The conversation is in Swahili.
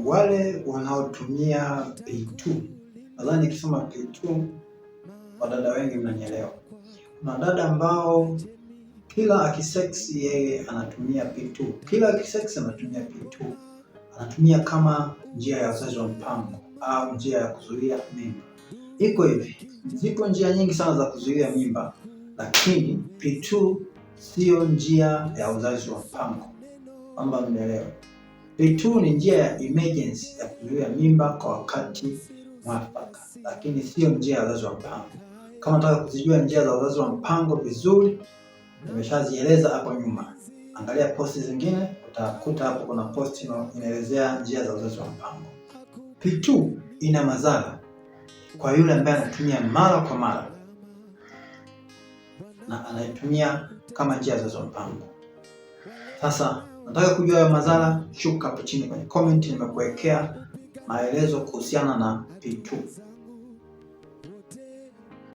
Wale wanaotumia P2, nadhani nikisema P2 wadada wengi mnanielewa. Kuna dada ambao kila akisex yeye anatumia P2, kila akisex anatumia P2, anatumia kama njia ya uzazi wa mpango au njia ya kuzuia mimba. Iko hivi, zipo njia nyingi sana za kuzuia mimba, lakini P2 siyo njia ya uzazi wa mpango, kwamba mnielewe. P2 ni njia ya emergency ya kuzuia mimba kwa wakati mwafaka, lakini siyo njia ya uzazi wa mpango. Kama unataka kuzijua njia za uzazi wa mpango vizuri, nimeshazieleza hapo nyuma. Angalia posti zingine, utakuta hapo kuna posti inaelezea njia za uzazi wa mpango. P2 ina madhara kwa yule ambaye anatumia mara kwa mara na anaitumia kama njia za uzazi wa mpango. Sasa nataka kujua hayo madhara, shuka hapo chini kwenye comment, nimekuwekea maelezo kuhusiana na P2.